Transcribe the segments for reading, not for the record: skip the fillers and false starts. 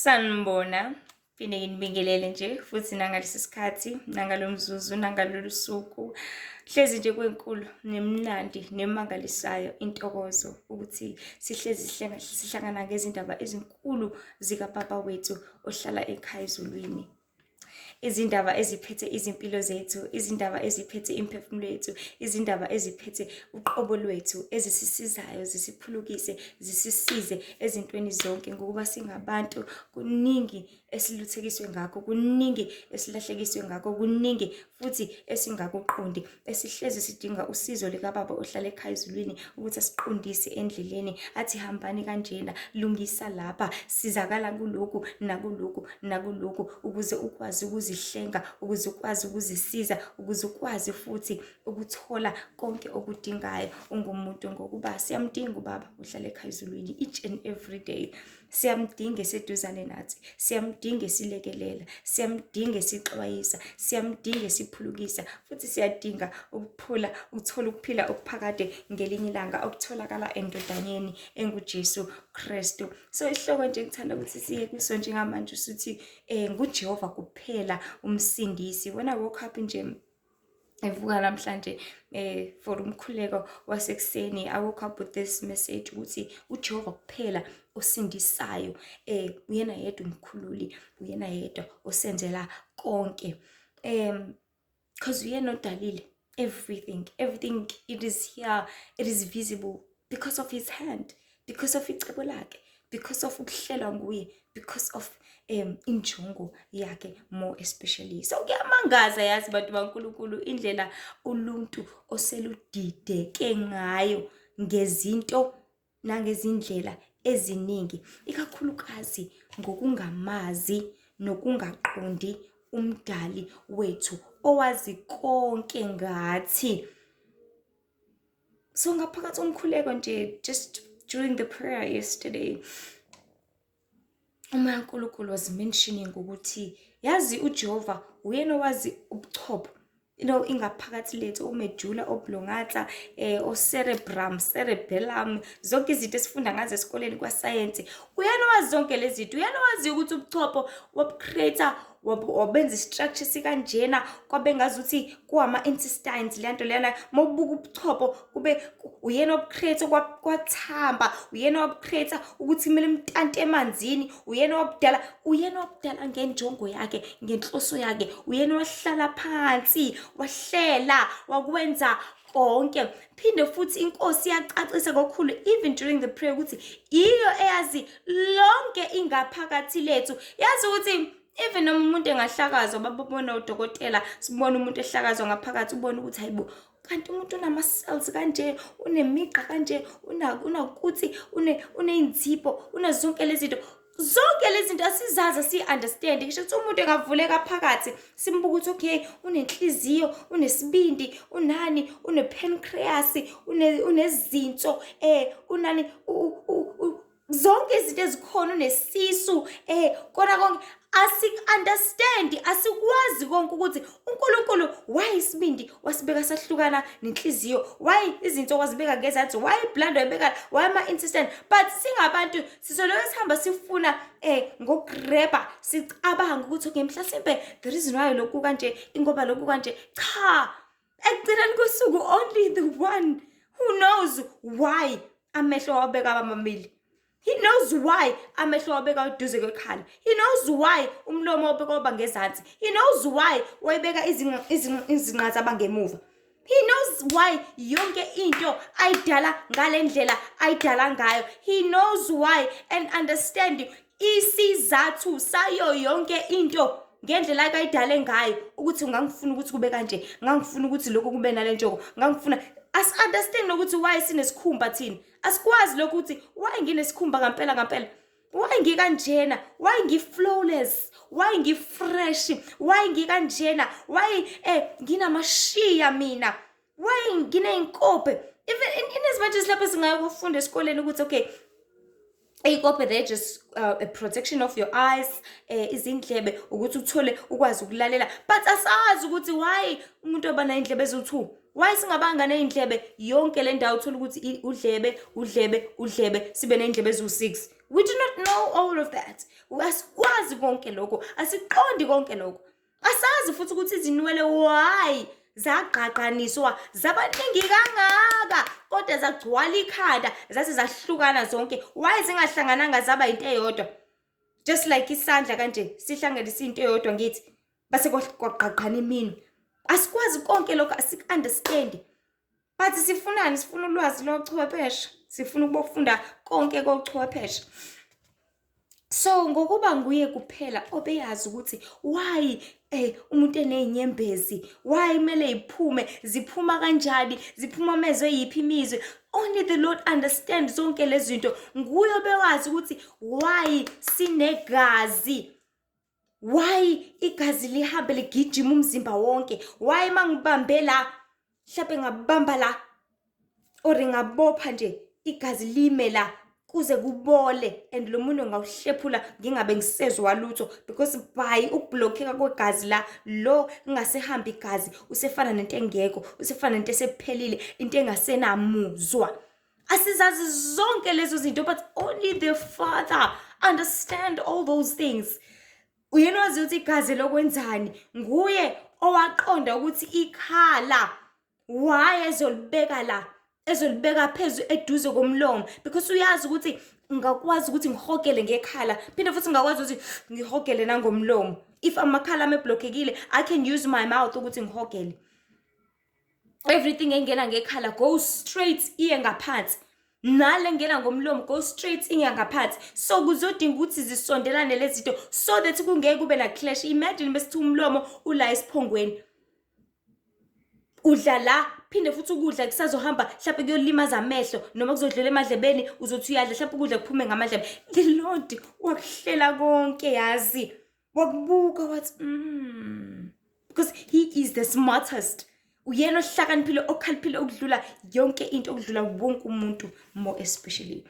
Sanibona, phinde nginibingelele nje futhi nangalesi sikhathi, nangalo mzuzu, nangalolu suku. Hlezi nje kwenkulu nemnandi nemangalisayo intokozo ukuthi sihlezi sihlangana ngezindaba ezinkulu zikaBaba wethu ohlala ekhaya ezulwini. Izindaba eziphethe izimpilo zethu, izindaba eziphethe imiphefumulo yethu, izindaba eziphethe uqobo lwethu, ezisisizayo, zisiphulukise, zisisize ezintweni zonke ngokuba singabantu. Kuningi esiluthekiswe ngakho, kuningi esilahlekiswe ngakho, kuningi futhi esingakuqondi, esihlezi sidinga usizo likaBaba ohlala ekhaya ezulwini ukuthi asiqondise endleleni, athi hambani kanjena, lungisa lapha, sizakala kulokhu nakulokhu nakulokhu, ukuze ukwazi ukuzihlenga, ukuze ukwazi ukuzisiza, ukuze ukwazi futhi ukuthola konke okudingayo ungumuntu, ngokuba siyamdinga uBaba ohlala ekhaya ezulwini each and every day. Siyamdinga eseduzane nathi, siyamdinga esilekelela, siyamdinga esixwayisa, siyamdinga esiphulukisa, futhi siyadinga ukuphula, ukuthola ukuphila okuphakade ngelinye ilanga okutholakala endodaneni enguJesu Kristu. So isihloko nje ngithanda ukuthi siye kuso njengamanje usuthi nguJehova kuphela umsindisi. When I woke up nje evuka namhlanje for umkhuleko wasekuseni, I woke up with this message ukuthi uJehova kuphela osindisayo, uyena yedwa umkhululi, uyena yedwa osenzela konke, because uyena odalile everything. Everything, it is here, it is visible because of his hand, because of icebo lakhe, because of ukuhlelwa nguye, because of injongo yakhe more especially. So kuyamangaza yazi bantu baNkulunkulu indlela uluntu oseludideke ngayo ngezinto nangezindlela eziningi, ikakhulukazi ngokungamazi nokungaqondi umdali wethu owazi konke ngathi. So ngaphakathi umkhuleko nje, just during the prayer yesterday, uMoya kaNkulunkulu was mentioning ukuthi yazi uJehova uyena owazi ubuchopho, ingaphakathi lethu, o-medulla oblongata, o-cerebrum, cerebellum, zonke izinto esifunda ngazo esikoleni kwasayensi. Uyena owazi zonke lezi zinto, uyena owazi ukuthi ubuchopho wabu-create, wabenza i-structure sikanjena, kwabe ngazuthi kuwama-intestines le nto leyana. Uma ubuka ubuchopho kube uyena wabu-create kwathamba, uyena wabu-create ukuthi kumele mtante emanzini, uyena wabudala, uyena wabudala ngenjongo yakhe, ngenhloso yakhe, uyena wahlala phansi wahlela wakwenza konke. Phinde futhi inkosi iyacacisa kakhulu even during the prayer ukuthi iyo eyazi lonke ingaphakathi lethu. Yazi ukuthi even noma umuntu engahlakazwa, babona udokotela, sibona umuntu ehlakazwa ngaphakathi, ubone ukuthi hayibo, kanti umuntu unama-cells kanje, unemigqa kanje, unakuthi uney'nzipho, unazonke lezi zinto. Zonke lezi zinto asizazi, asiyi-understand. Ngisho ukuthi umuntu engavuleka phakathi, simbuka ukuthi okay, unenhliziyo, unesibindi, unani, une-pancreas, unezinso, unani, zonke izinto ezikhona, unesisu, kona konke asi-understand, asikwazi konke ukuthi uNkulunkulu why isibindi wasibeka sahlukana nenhliziyo, why izinto wazibeka ngezansi, why i-blood wayibeka, why ama-intestine. But singabantu sizoloke sihamba sifuna ngokugreba, sicabanga ukuthi okay, mhlasimpe the reason why lokhu kanje ingoba lokhu kanje. Cha, ekugcineni kosuku only the one who knows why amehlo wabeka amabili. He knows why amehlo wabeka eduze kwekhala. He knows why umlomo wabeka waba ngezansi. He knows why wayibeka izinqa zaba ngemuva. He knows why yonke into ayidala ngale ndlela ayidala ngayo. He knows why and understand isizathu sayo yonke into ngendlela akayidale ngayo, ukuthi ngangifuna ukuthi kube kanje, ngangifuna ukuthi lokhu kube nale njongo, ngangifuna. Asi-understand nokuthi why sinesikhumba thina. Asikwazi lokhu ukuthi why nginesikhumba ngampela ngampela, why ngikanjena, why ngi-flawless, why ngi-fresh, why ngikanjena, why nginamashiya mina, why nginey'nkophe. Even in as much as lapho singaye kufunda esikoleni ukuthi okay, iy'nkophe, they're just a protection of your eyes, izindlebe ukuthi uthole ukwazi ukulalela, but asazi ukuthi why umuntu oba ney'ndlebe eziwu-two, why singabanga ney'ndlebe yonke le ndawo, uthola ukuthi udlebe, udlebe, udlebe, sibe ney'ndlebe eziwu-six. We do not know all of that. Asikwazi konke lokho, asiqondi konke lokho. Asazi futhi ukuthi izinwele why zagqagqaniswa zabaningi kangaka kodwa zagcwala ikhanda zase zahlukana zonke. Why zingahlangananga zaba into eyodwa? Just like isandla kanje sihlangene sinto eyodwa ngithi base kwagqagqana iminwe. Asikwazi konke lokho, asiku-understand. But sifunani? Sifuna ulwazi lochwepheshe, sifuna ukubofunda konke kochwepheshe. So ngokuba nguye kuphela obeyazi ukuthi why umuntu eney'nyembezi, why kumele yiphume, ziphuma kanjani, ziphuma mezwe yiphi imizwe. Only the Lord understands zonke lezi zinto. Nguye obewazi ukuthi why sinegazi, why igazi lihambe ligijima umzimba wonke, why mangibambe la mhlawumbe ngabamba la or ngabopha nje igazi lime la kuze kubole and lo muntu ngawuhlephula ngingabe ngisezwa lutho, because by ukublockeka kwegazi la lo kungasehambi igazi usefana nento engekho, usefana nento esephelile, into engasenamuzwa. Asizazi zonke lezo zinto, but only the Father understand all those things. Uyena wazi ukuthi igazi lokwenzani, nguye owaqonda ukuthi ikhala why ezolibeka la, ezolibeka phezu eduze komlomo, because uyazi ukuthi ngakwazi ukuthi ngihogele ngekhala, phinde futhi ngakwazi ukuthi ngihogele nangomlomo. If amakhala ami eblockekile, I can use my mouth ukuthi ngihogele. Everything engena ngekhala go straight iye ngaphansi, nale ngena ngomlomo go straight iye ngaphansi. So kuzodinga ukuthi zisondelane lezi zinto so that kungeke kube na clash. Imagine besithi umlomo ula esiphongweni, udla la, phinde futhi ukudla kusazohamba mhlawumbe kuyolimaza amehlo noma kuzodlula emadlebeni, uzothi uyadla mhlawumbe ukudla kuphume ngamadlebe. The Lord wakuhlela konke, yazi, wakubuka wathi because he is the smartest. Uyena ohlakaniphile, okhaliphile okudlula yonke into, okudlula wonke umuntu, more especially.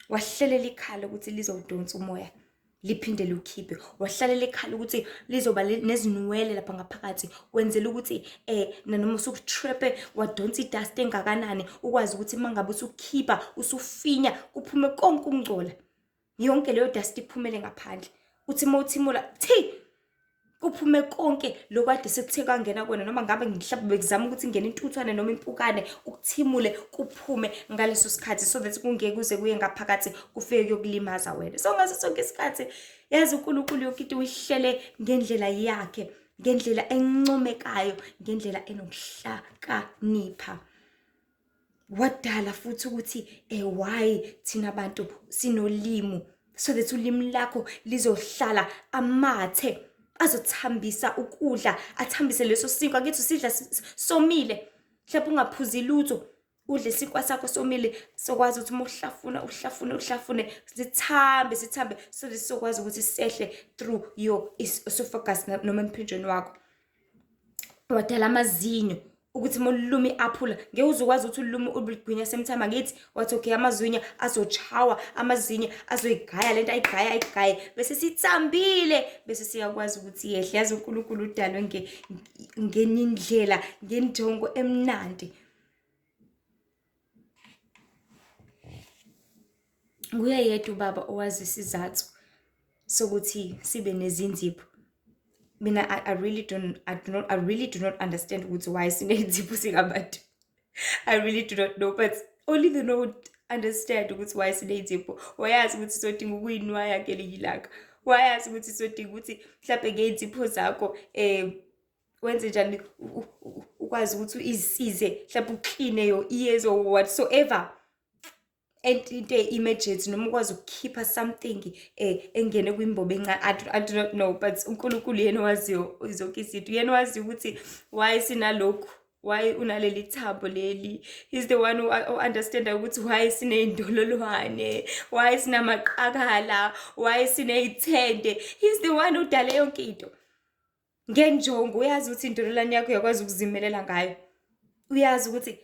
Wahlelela ikhala ukuthi lizowudonsa umoya liphinde liwukhiphe, wahlalela ikhala ukuthi lizoba nezinwele lapha ngaphakathi, wenzela ukuthi nanoma usukutraphe wadonsa idust engakanani, ukwazi ukuthi uma ngabe usukhipha usufinya kuphume konke ukungcola, yonke leyo dust iphumele ngaphandle. Uthi uma uthimula thi kuphume konke lokhu kade sekuthe kwangena kuwena, noma ngabe mhlawumbe bekuzama ukuthi ingene intuthwane noma impukane, ukuthimule kuphume ngaleso sikhathi so that kungeke kuze kuye ngaphakathi kufike kuyokulimaza wena. So ngaso sonke isikhathi yazi uNkulunkulu yonke into uyihlele ngendlela yakhe, ngendlela encomekayo, ngendlela enokuhlakanipha. Wadala futhi ukuthi why thina bantu sinolimi, so that ulimi lakho lizohlala amathe azothambisa ukudla, athambise leso sinkwa. Akithi usidla somile, mhlawumbe ungaphuzi lutho, udle isinkwa sakho somile, sokwazi ukuthi uma uhlafuna uhlafune uhlafune sithambe sithambe, so that sokwazi ukuthi sehle through your esophagus noma emphinjweni wakho. Wadala amazinyo ukuthi uma uluma i-aphula ngeke uze ukwazi ukuthi ulume uligwinya same time. Angithi wathi okay, amazinyo azochawa, amazinyo azoyigaya lento, ayigaya ayigaye bese sithambile, bese siyakwazi ukuthi yehle. Yazi uNkulunkulu udalwe ngenye indlela, ngenjongo emnandi. Nguye yedwa ubaba owazi isizathu sokuthi sibe nezinzipho. Mina I really don't, I do not, I really do not understand ukuthi why siney'nzipho singabantu. I really do not know, but only the Lord understand ukuthi why siney'nzipho. Wayazi ukuthi sodinga ukuyinwaya ngelinye ilanga, wayazi ukuthi sodinga ukuthi mhlampe ngey'nzipho zakho wenze njani ukwazi ukuthi uyisize, mhlampe ukline your ears or whatsoever, and into e-emergency, noma ukwazi ukukhipha something engene kwimbobo encane. I do not know, but uNkulunkulu yena owaziyo zonke izinto, yena owaziyo ukuthi why sinalokhu, why unaleli thambo leli. He's the one who understand ukuthi why siney'ndololwane, why sinamaqakala, why siney'thende. He's the one odale yonke into ngenjongo. Uyazi ukuthi indololwane yakho uyakwazi ukuzimelela ngayo, uyazi ukuthi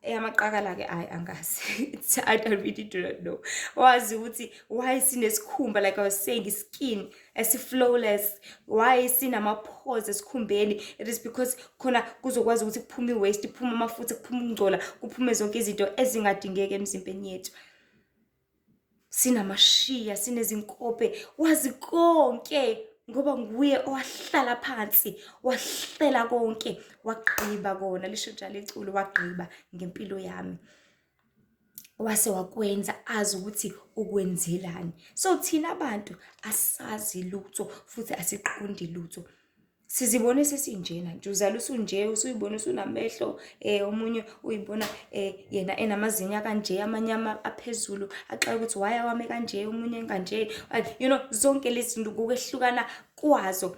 Eyamaqakala-ke ayi angazi. I really do not know. Wazi ukuthi why sinesikhumba, like I was saying, skin esi-flawless, why sinama-pores esikhumbeni. It is because khona kuzokwazi ukuthi kuphume i-waste, kuphume amafutha, kuphume ukungcola, kuphume zonke izinto ezingadingeki emzimbeni yethu. Sinamashiya, sinezinkophe, wazi konke ngoba nguye owahlala phansi wahlela konke, wagqiba kona, lisho njalo iculo, wagqiba ngempilo yami, wase wakwenza azi ukuthi ukwenzelani. So thina abantu asazi lutho futhi asiqondi lutho, sizibone sesinjena nje. Uzala usunje, usuyibona usunamehlo, omunye uyibona yena enamazinyo kanje, amanye aphezulu, axake ukuthi why awame kanje, omunye enganje, zonke lezi zinto ngokwehlukana kwazo.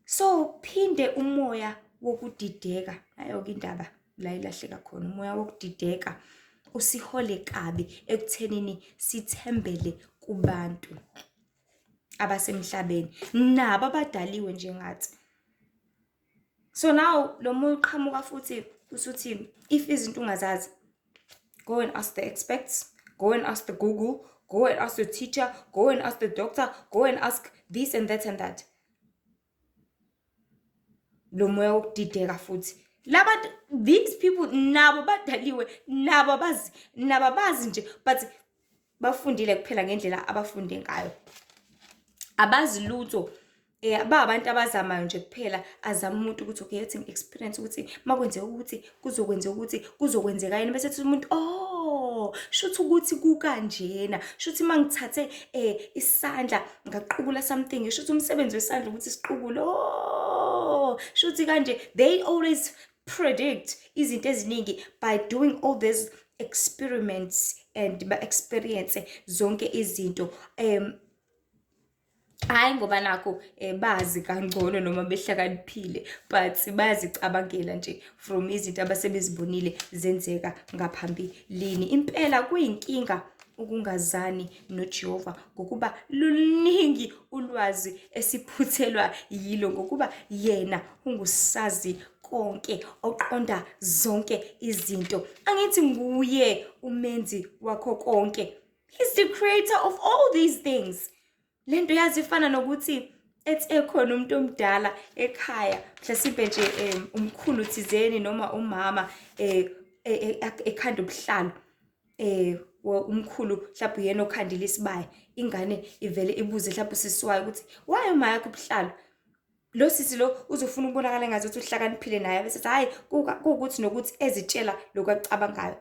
So phinde umoya wokudideka, nayo-ke indaba la ilahleka khona, umoya wokudideka usihole kabi ekuthenini sithembele kubantu abasemhlabeni, nabo abadaliwe njengathi. So now lo moya uqhamuka futhi usuthi if izinto ungazazi, go and ask the experts, go and ask the Google, go and ask the teacher, go and ask the doctor, go and ask this and that and that. Lo moya wokudideka futhi, labantu, these people, nabo badaliwe, nabo bazi, nabo bazi nje, but bafundile kuphela ngendlela abafunde ngayo, abazi lutho. Ba abantu abazamayo nje kuphela, azama umuntu ukuthi okay, ethi experience ukuthi makwenzeka ukuthi kuzokwenzeka ukuthi kuzokwenzeka yini, bese ethi umuntu, "Oh, shuthi ukuthi kukanjena, shuthi mangithathe isandla ngaqukula something, shuthi umsebenzi wesandla ukuthi siqukule, oh, shuthi kanje." They always predict izinto eziningi by doing all these experiments and ba-experience zonke izinto, hhayi ngoba nakho bazi kangcono noma behlakaniphile, but bayazicabangela nje from izinto abasebezibonile zenzeka ngaphambilini. Impela kuyinkinga ukungazani noJehova, ngokuba luningi ulwazi esiphuthelwa yilo, ngokuba yena ungusazi konke, oqonda zonke izinto. Angithi nguye umenzi wakho konke? He's the creator of all these things. Lento yazi ifana nokuthi ethi ekhona umuntu omdala ekhaya, mhlasimpe nje umkhulu thizeni noma umama ekhanda ubuhlalu, umkhulu mhlawumbe uyena okhandile isibaya, ingane ivele ibuze mhlawumbe usisi wayo ukuthi why uma yakho ubuhlalu. Lo sisi lo uzofuna ukubonakala engathi uhlakaniphile naye, bese ethi hhayi, kuwukuthi nokuthi, ezitshela lokhu akucabangayo.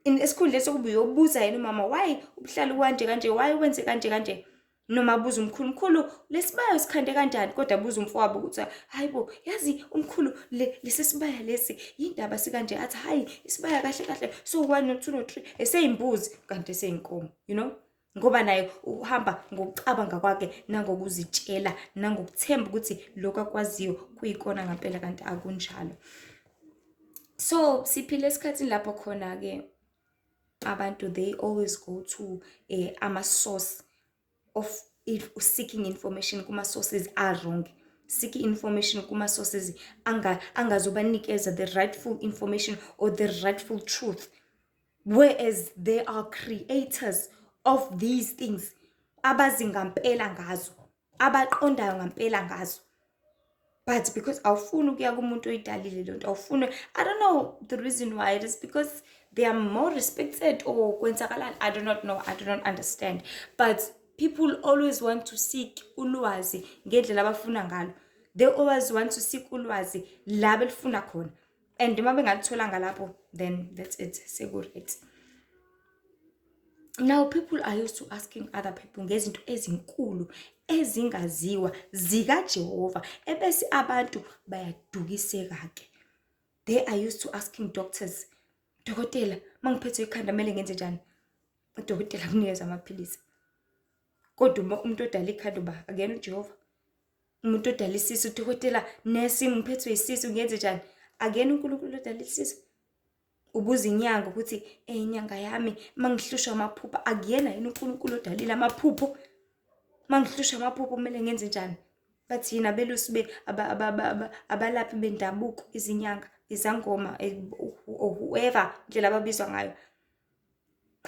Esikhundleni sokuba uyobuza yena umama, why ubuhlalu kanje kanje, why wenze kanje kanje, noma abuze umkhulu, "Mkhulu, lesibaya usikhande kanjani?" Kodwa abuze umfowabo ukuthi, "Hayi bo, yazi umkhulu, lesi sibaya lesi yindaba sikanje?" Athi, "Hayi, isibaya kahle kahle so one no two no three," eseyimbuzi kanti eseyinkomo, ngoba naye uhamba ngokucabanga kwakhe nangokuzitshela nangokuthemba ukuthi lokhu akwaziyo kuyikona ngampela, kanti akunjalo. So siphila esikhathini lapho khona-ke abantu, they always go to ama-source of if seeking information kuma-sources a-wrong, seeking information kuma-sources angazobanikeza the rightful information or the rightful truth, whereas they are creators of these things, abazi ngampela ngazo, abaqondayo ngampela ngazo. But because awufuni ukuya kumuntu oyidalile lonto, awufuni, I don't know the reason why. It is because they are more respected or kwenzakalani, I do not know, I do not understand, but people always want to seek ulwazi ngendlela abafuna ngalo. They always want to seek ulwazi la belifuna khona, and uma bengalutholanga lapho, then that's it, seku-right. Now people are used to asking other people ngezinto ezinkulu ezingaziwa zikaJehova, ebese abantu bayadukiseka-ke. They are used to asking doctors, "Dokotela, uma ngiphethwe ikhanda kumele ngenze njani?" Udokotela akunikeza amaphilisi. Kodwa uma umuntu odala ikhanda uba akuyena uJehova? Umuntu odala isisu, "Dokotela, nesi, ngiphethwe isisu, ngenze njani?" Akuyena uNkulunkulu odala isisu? Ubuza inyanga ukuthi, "Inyanga yami, uma ngihlushwa amaphupho," akuyena yini uNkulunkulu odalile amaphupho? "Uma ngihlushwa amaphupho kumele ngenze njani?" Bathi yini abelusi, abalaphi bendabuko, izinyanga, izangoma, or whoever indlela ababizwa ngayo.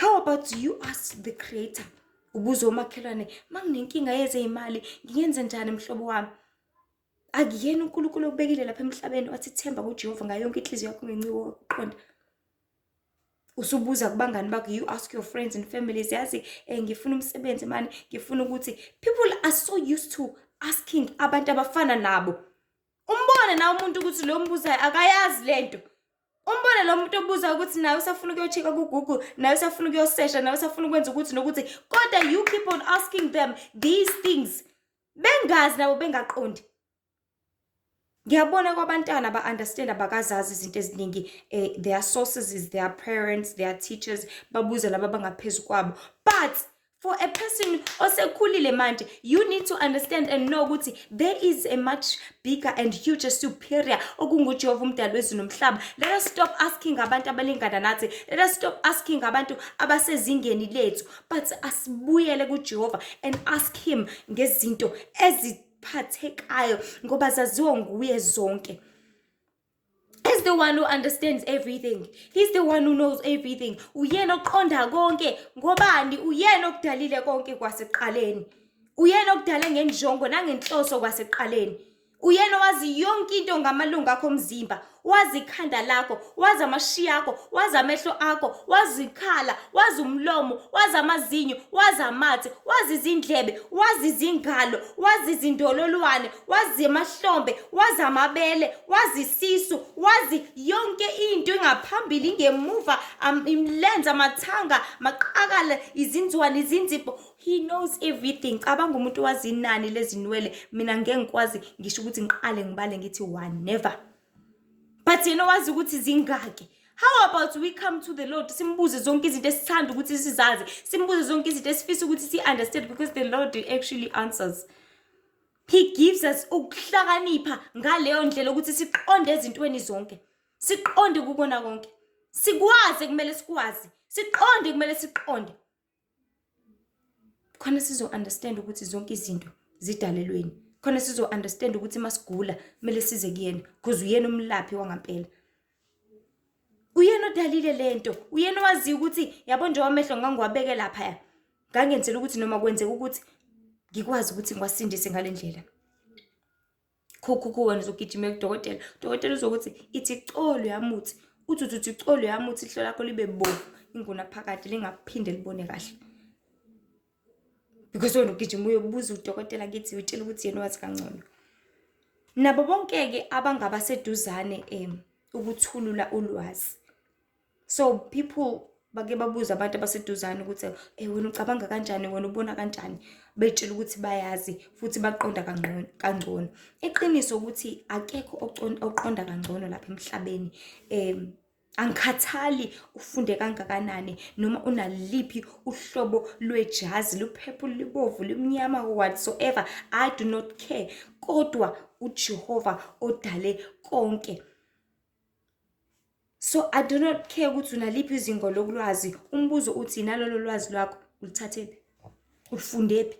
How about you ask the creator? Ubuze umakhelwane, manginenkinga yezeyimali ngingenze njani mhlobo wami? Akuyena uNkulunkulu okubekile lapha emhlabeni wathi themba kuJehova ngayo yonke inhliziyo yakho ngenciko yokuqonda. Usubuza kubangani bakho, you ask your friends and families, yazi ngifuna umsebenzi mani, ngifuna ukuthi. People are so used to asking abantu abafana nabo. Umbone na umuntu ukuthi lo mbuzayo akayazi lento. Umbone lo muntu obuza ukuthi naye usafuna ukuyo-check-a ku-Google, naye usafuna ukuyosesha, naye usafuna ukwenza ukuthi nokuthi, kodwa you keep on asking them these things bengazi nabo, bengaqondi. Ngiyabona kwabantwana ba-understand, abakazazi izinto eziningi. Their sources is their parents, their teachers, babuze laba abangaphezu kwabo. But for a person osekhulile manje, you need to understand and know ukuthi there is a much bigger and huger superior okunguJehova, umdali wezulu nomhlaba. Let us stop asking abantu abalingana nathi. Let us stop asking abantu abasezingeni lethu, but asibuyele kuJehova and ask him ngezinto eziphathekayo, ngoba zaziwa nguye zonke. He's the one who understands everything. He's the one who knows everything. Uyena oqonda konke. Ngobani? Uyena okudalile konke kwasekuqaleni. Uyena okudale ngenjongo nangenhloso kwasekuqaleni. Uyena owazi yonke into ngamalungu akho omzimba. Wazi ikhanda lakho, wazi amashiya akho, wazi amehlo akho, wazi ikhala, wazi umlomo, wazi amazinyo, wazi amathe, wazi izindlebe, wazi izingalo, wazi izindololwane, wazi emahlombe, wazi amabele, wazi isisu, wazi yonke into ingaphambili, ingemuva, imilenze, amathanga, maqakala, izinzwane, izinzipho. He knows everything. Cabanga umuntu wazi inani lezinwele. Mina ngeke ngikwazi ngisho ukuthi ngiqale ngibale ngithi one, never. But yena wazi ukuthi zingaki. How about we come to the Lord, simbuze zonke izinto esithanda ukuthi sizazi, simbuze zonke izinto esifisa ukuthi si-understand, because the Lord actually answers. He gives us ukuhlakanipha ngaleyo ndlela ukuthi siqonde ezintweni zonke, siqonde kukona konke, sikwazi kumele sikwazi, siqonde kumele siqonde, khona sizo-understand ukuthi zonke izinto zidalelweni, khona sizo-understand ukuthi masigula kumele size kuyena, because uyena umlaphi wangampela, uyena odalile lento, uyena owaziyo ukuthi yabo nje amehlo ngangiwabeke laphaya, ngangenzela ukuthi noma kwenzeka ukuthi ngikwazi ukuthi ngiwasindise ngale ndlela. Khukhu wena uzogijima kudokotela, udokotela uzokuthi ithi colo yamuthi, uthi colo yamuthi, ihlo lakho libe bovu ingunaphakade, lingaphinde libone kahle, because wena ugijima uyobuza udokotela kithi, utshela ukuthi yena wazi kangcono. Nabo bonke-ke abangabaseduzane ukuthulula ulwazi. So people bake babuza abantu abaseduzane ukuthi wena ucabanga kanjani, wena ubona kanjani, betshela ukuthi bayazi futhi baqonda kangcono. Iqiniso ukuthi akekho oqonda kangcono lapha emhlabeni. Angikhathali ufunde kangakanani noma unaliphi uhlobo lwejazi, lu-purple, libovu, limnyama, whatsoever, I do not care, kodwa uJehova odale konke. So I do not care ukuthi unaliphi izinga lokulwazi. Umbuzo uthi, nalolo lwazi lwakho ulithathephi, ulifundephi?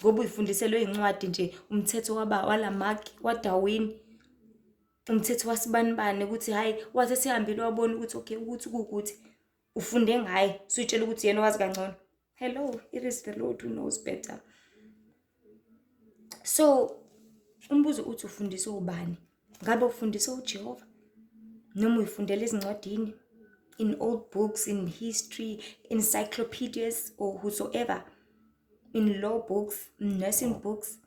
Ngoba uyifundiselwe incwadi nje, umthetho waba waLamarck, waDarwin, umthetho wasibanibani, ukuthi hhayi, wathi esehambile wabona ukuthi okay, ukuthi kuwukuthi ufunde ngaye, suyitshela ukuthi yena wazi kangcono. Hello, it is the Lord who knows better. So umbuzo uthi, ufundiswe ubani? Ngabe ufundiswe uJehova noma uyifundela ezincwadini, in old books, in history encyclopedias or whosoever, in law books, nursing books?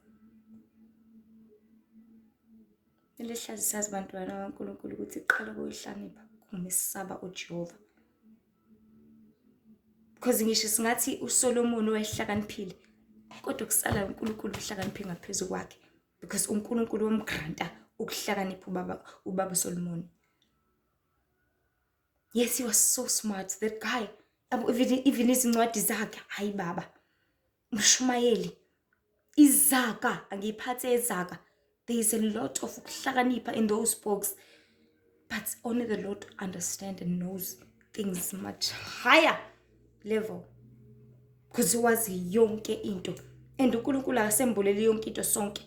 Kumele hlale sazi, bantwana bakaNkulunkulu, ukuthi iqala kuyihlakanipha kumesaba uJehova, because ngisho singathi uSolomon wayehlakaniphile, kodwa kusala uNkulunkulu uhlakaniphe ngaphezu kwakhe, because uNkulunkulu wam-grant-a ukuhlakanipha ubaba Solomon. Yes, he was so smart, that guy. Yabo, even izincwadi zakhe, hayi baba, umshumayeli, izaga, angiyiphathe ezaga, there is a lot of ukuhlakanipha in those books, but only the Lord understand and knows things much higher level, because wazi yonke into, and uNkulunkulu akasembuleli yonke into sonke,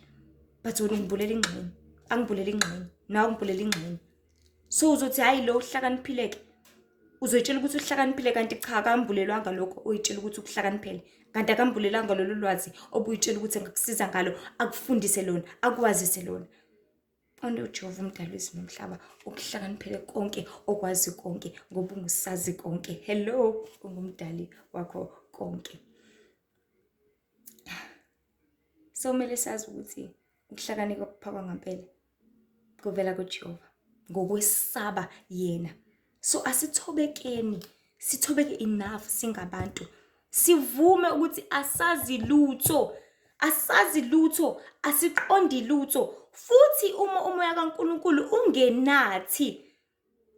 but wena ungimbulela ingxenye, angimbulela ingxenye, nawe ungimbulela ingxenye. So uzothi hayi lo uhlakaniphile-ke, uzoyitshela ukuthi uhlakaniphile kanti cha akambulelwanga lokho oyitshela ukuthi ukuhlakaniphele, kanti akambulelanga lolu lwazi obuyitshela ukuthi engakusiza ngalo, akufundise lona, akwazise lona. Only uJehova umdali wezulu nomhlaba okuhlakaniphele konke, okwazi konke, ngoba ungusazi konke. Hello, ungumdali wakho konke. So kumele sazi ukuthi ukuhlakanipha kuphakwa ngampela kuvela kuJehova ngokwesaba yena. So asithobekeni, sithobeke enough singabantu, sivume ukuthi asazi lutho, asazi lutho, asiqondi lutho. Futhi uma umoya kaNkulunkulu ungenathi,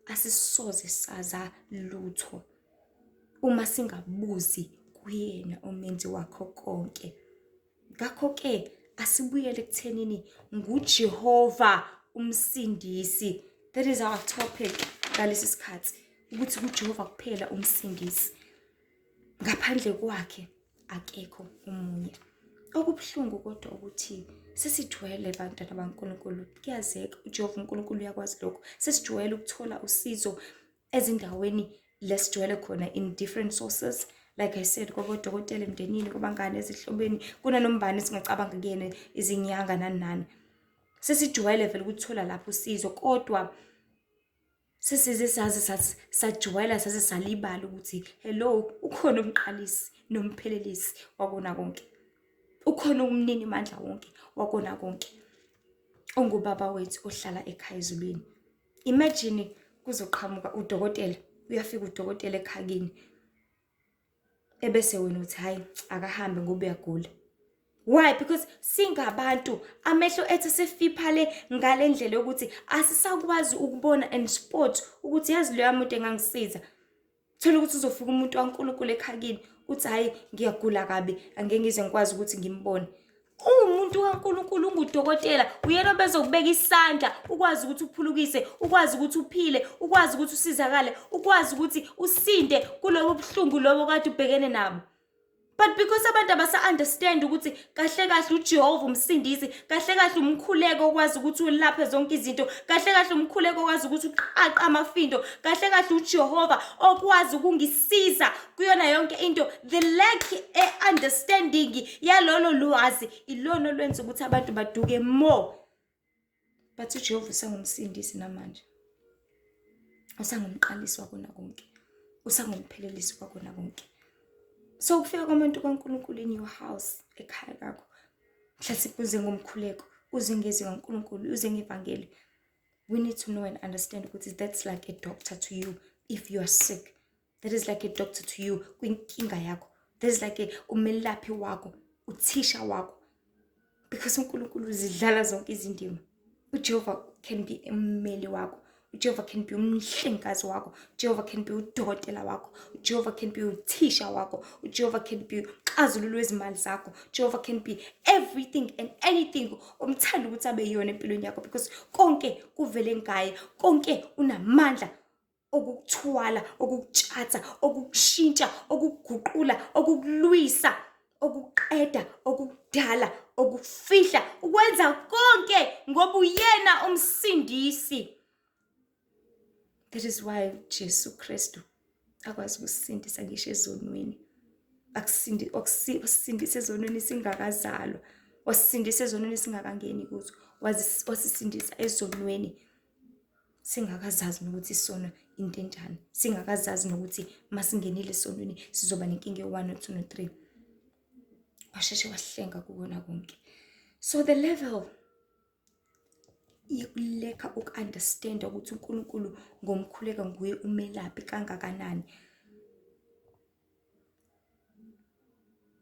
asisoze saza lutho uma singabuzi kuyena umenzi wakho konke. Ngakho-ke asibuyele ekuthenini nguJehova umsindisi. That is our topic ngalesi sikhathi, ukuthi kuJehova kuphela umsindisi. Ngaphandle kwakhe akekho omunye. Okubuhlungu kodwa ukuthi sesijwayele bantwana baNkulunkulu, kuyazeka, uJehova uNkulunkulu uyakwazi lokho. Sesijwayele ukuthola usizo ezindaweni lesijwayele khona in different sources, like I said, kwabodokotela, emndenini, kubangane, ezihlobeni, kunanombani singacabanga kuyena, izinyanga nani nani. Sesijwayele vele ukuthola lapho usizo, kodwa sesize saze sajwayela saze salibala ukuthi hello, ukhona umqalisi nomphelelisi wakona konke, ukhona umnini mandla wonke wakona konke, ongubaba wethu ohlala ekhaya ezulwini. Imagine kuzoqhamuka udokotela, uyafika udokotela ekhaya kini, ebese wena uthi hayi akahambe ngoba uyagula. Why? Because singabantu, amehlo ethu sefiphale ngale ndlela yokuthi asisakwazi ukubona and spot ukuthi yazi loya muntu engangisiza. Thola ukuthi uzofika umuntu waNkulunkulu ekhaya kini, uthi hayi ngiyagula kabi, angeke ngize ngikwazi ukuthi ngimbone. Uwumuntu kaNkulunkulu, ungudokotela, uyena obezokubeka isandla, ukwazi ukuthi uphulukise, ukwazi ukuthi uphile, ukwazi ukuthi usizakale, ukwazi ukuthi usinde kulobo buhlungu lobo kade ubhekene nabo. But because abantu abasa-understand ukuthi kahle kahle uJehova umsindisi, kahle kahle umkhuleko okwazi ukuthi ulaphe zonke izinto, kahle kahle umkhuleko okwazi ukuthi uqaqe amafindo, kahle kahle uJehova okwazi ukungisiza kuyona yonke into, the lack e-understanding yalolo lwazi ilona olwenza ukuthi abantu baduke more. But uJehova usangumsindisi namanje, usangumqalisi wakona konke, usangumphelelisi wakona konke. So ukufika komuntu kaNkulunkulu in your house, ekhaya kakho, mhlasimpe uze ngomkhuleko, uze ngezwi kaNkulunkulu, uze ngevangeli, we need to know and understand ukuthi that's like a doctor to you if you are sick. That is like a doctor to you kwinkinga yakho. That is like a umelaphi wakho, uthisha wakho. Because uNkulunkulu uzidlala zonke izindima. uJehova can be ummeli wakho, uJehova can be umhlengikazi wakho, uJehova can be udokotela wakho, uJehova can be uthisha wakho, uJehova can be uxazululo wezimali zakho, uJehova can be everything and anything omthanda ukuthi abe yiyona empilweni yakho, because konke kuvele ngaye, konke unamandla okukuthwala, okukutshatha, okukushintsha, okukuguqula, okukulwisa, okuqeda, okukudala, okufihla, ukwenza konke ngoba uyena umsindisi. That is why Jesu Kristu akwazi ukusindisa ngisho ezonweni. Akusindi wasisindisa ezonweni singakazalwa, wasisindisa ezonweni singakangeni kuzo, wasisindisa ezonweni singakazazi nokuthi isono into enjani, singakazazi nokuthi masingenile esonweni sizoba nenkinga yo-1, no-2, no-3. Washeshe wahlenga kukona konke. So the level yokulekha uku-understanda ukuthi uNkulunkulu ngomkhuleko nguye umelaphi kangakanani,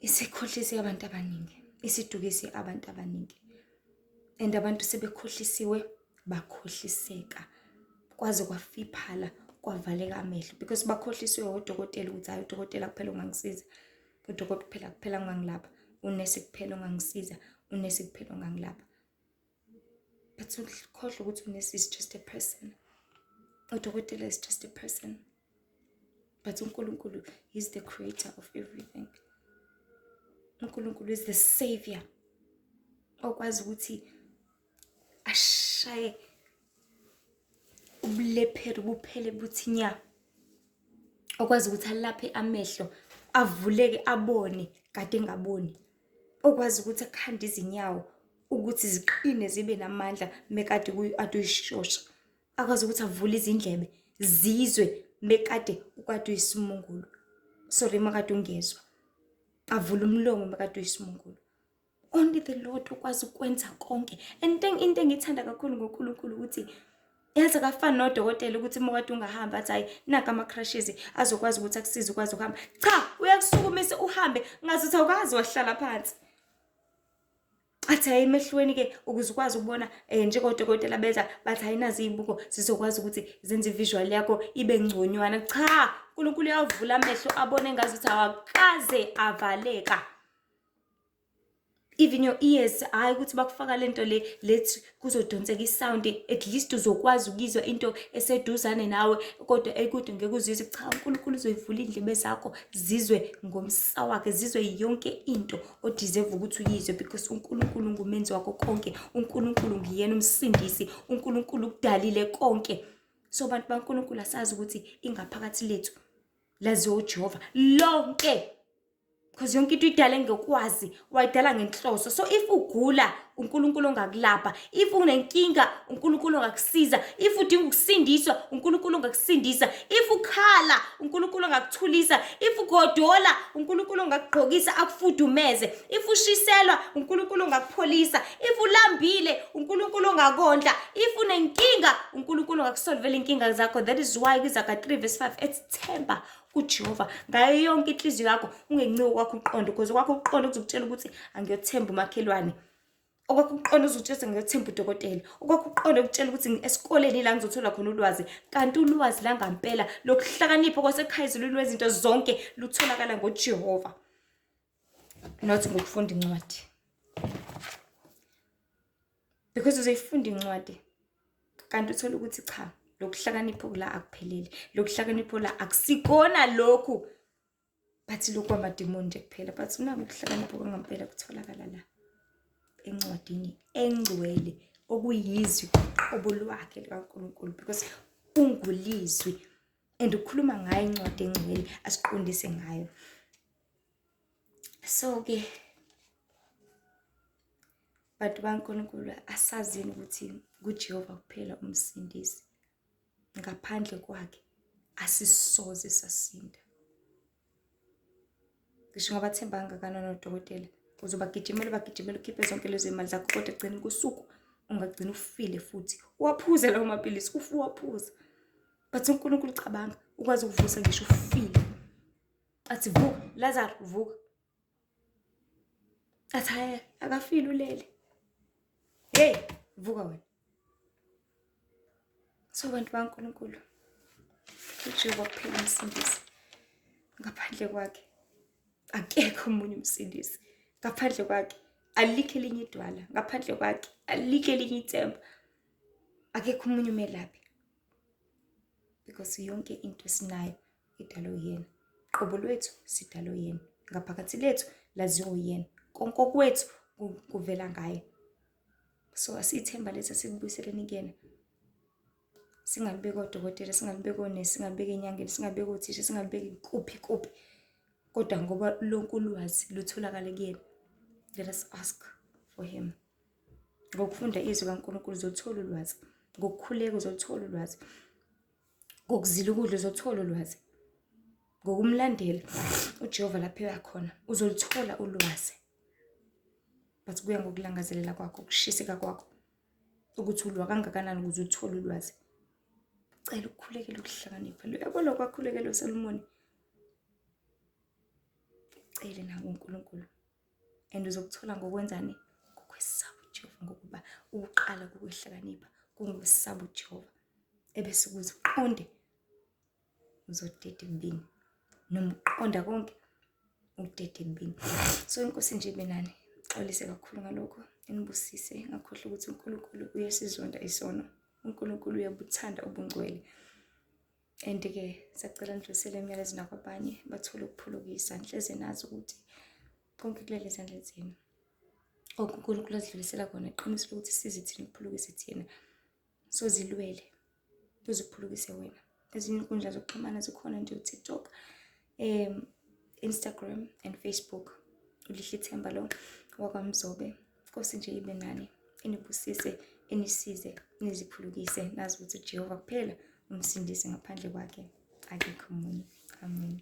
isikhohlise abantu abaningi, isidukise abantu abaningi, and abantu sebekhohlisiwe, bakhohliseka kwaze kwafiphala, kwavaleka amehlo, because bakhohlisiwe odokotela ukuthi hayi udokotela kuphela ungangisiza, udokotela kuphela kuphela ungangilapha, unesi kuphela ungangisiza, unesi kuphela ungangilapha. But ukhohlwa ukuthi unesi is just a person, udokotela is just a person, but uNkulunkulu is the creator of everything. uNkulunkulu is the savior okwazi ukuthi ashaye ubulepheri buphele buthi nya, okwazi ukuthi alaphe amehlo avuleke abone kade engaboni, okwazi ukuthi akhande izinyawo ukuthi ziqine zibe namandla mekade ade uyishosha, akwazi ukuthi avule izindlebe zizwe mekade ukade uyisimungulu, sorry, makade ungezwa, avule umlomo mekade uyisimungulu. Only the Lord ukwazi ukwenza konke. And into engiyithanda kakhulu ngoNkulunkulu ukuthi yazi akafani nodokotela ukuthi uma kade ungahamba athi hayi nanka ama-crutches azokwazi ukuthi akusize ukwazi ukuhamba. Cha, uyakusukumisa uhambe ngazuthi awukazi wahlala phansi. Athi hayi emehlweni-ke ukuze ukwazi ukubona njengodokotela beza bathi hayi nazi iy'buko zizokwazi ukuthi zenze i-visual yakho ibe ngconywana. Cha, uNkulunkulu uyavula amehlo abone ngazuthi awakaze avaleka. Even your ears, hhayi ukuthi bakufaka lento le lethi kuzodonseka i-sound, at least uzokwazi ukuyizwa into eseduzane nawe kodwa ekude ngeke uzizwe. Cha, uNkulunkulu uzoyivula iy'ndlebe zakho zizwe ngomsa wakhe, zizwe yonke into o-deserve ukuthi uyizwe, because uNkulunkulu ngumenzi wakho konke, uNkulunkulu nguyena umsindisi, uNkulunkulu ukudalile konke. So bantu baNkulunkulu, asazi ukuthi ingaphakathi lethu laziwa uJehova lonke, because yonke into idale ngokwazi, wayidala ngenhloso. So if ugula, uNkulunkulu ongakulapha. If unenkinga, uNkulunkulu ongakusiza. If udinga ukusindiswa, uNkulunkulu ongakusindisa. If ukhala, uNkulunkulu ongakuthulisa. If ugodola, uNkulunkulu ongakugqokisa akufudumeze. If ushiselwa, uNkulunkulu ongakupholisa. If ulambile, uNkulunkulu ongakondla. If unenkinga, uNkulunkulu ongakusolvela inkinga zakho. That is why kwiZaga 3 verse 5 ethi themba kuJehova ngayo yonke inhliziyo yakho, ungenciki kwakho uqondo, because kwakho uqondo kuzokutshela ukuthi angiyothemba umakhelwane, okwakho uqondo uzokutshela ukuthi ngiyothemba udokotela, okwakho uqondo ukutshela ukuthi esikoleni la ngizothola khona ulwazi, kanti ulwazi langampela lokuhlakanipha kwasekhaya ezulwini lwezinto zonke lutholakala ngoJehova, not ngokufunda incwadi, because uzoyifunda incwadi kanti uthole ukuthi cha, lokuhlakanipha la akuphelele, lokuhlakanipha la akusikona lokhu, bathi lokhu kwamadimoni nje kuphela, but unako ukuhlakanipha kwangampela kutholakala la encwadini engcwele okuyizwi qobo lwakhe likaNkulunkulu, because ungulizwi and ukhuluma ngayo incwadi engcwele asiqondise ngayo. So-ke bantu baNkulunkulu, asazini ukuthi kuJehova kuphela umsindisi, ngaphandle kwakhe asisoze sasinda. Ngisho ungabathemba kangakanani odokotela, uzobagijimela ubagijimela ukhiphe zonke lezo y'mali zakho, kodwa ekugcineni kosuku ungagcina ufile futhi uwaphuze lawo mapilisi, ufe uwaphuza. But uNkulunkulu, cabanga, ukwazi ukuvusa ngisho ufile, athi vuka Lazaro, vuka, athi hhayi akafile ulele, hey vuka wena. So bantu baNkulunkulu, uJehova kuphela umsindisi, ngaphandle kwakhe akekho omunye umsindisi, ngaphandle kwakhe alikho elinye idwala, ngaphandle kwakhe alikho elinye ithemba, akekho omunye umelaphi, because yonke into esinayo idalwe uyena, qobo lwethu sidalwe uyena, ngaphakathi lethu laziwa uyena, konke okwethu kuvela ngaye. So asiyithemba lethu asikubuyiseleni kuyena, singalibeki odokotela, singalibeki onesi, singalibeki enyangeni, singalibeki othisha, singalibeki kuphi kuphi, kodwa ngoba lonke ulwazi lutholakala kuyena, let us ask for him. Ngokufunda izwi kaNkulunkulu uzothola ulwazi, ngokukhuleka uzothola ulwazi, ngokuzila ukudla uzothola ulwazi, ngokumlandela uJehova lapho eyakhona uzoluthola ulwazi. But kuya ngokulangazelela kwakho, ukushiseka kwakho, ukuthi ulwa kangakanani ukuze uthole ulwazi. Cela ukukhulekela ukuhlakanipha. Uyabona kwakhulekela uSolomoni, cele naku uNkulunkulu and uzokuthola ngokwenzani? Ngokwesaba uJehova, ngokuba ukuqala kokuhlakanipha kungokwesaba uJehova, ebese ukuze uqonde uzodeda ekubini, noma uqonda konke udede ekubini. So inkosi nje ibe nani, xolise kakhulu ngalokho, inibusise. Ngakhohlwa ukuthi uNkulunkulu uyasizonda isono, uNkulunkulu uyabuthanda ubungcwele. And-ke siyacela nidlulisele imiyalezo nakwabanye bathole ukuphulukisa. Nihleze nazi ukuthi konke kulele ezandleni zenu. Konke uNkulunkulu azidlulisela kona iqiniso lokuthi size thina ukuphulukise thina. So zilwele. Uze uphulukise wena. Ezinye inkundla zokuxhumana zikhona nje, uTikTok, Instagram and Facebook. Ulihle ithemba lo wakwaMzobe. Nkosi nje ibe nani, inibusise, inisize, niziphulukise, nazi ukuthi uJehova kuphela umsindisi, ngaphandle kwakhe akekho omunye. Amen.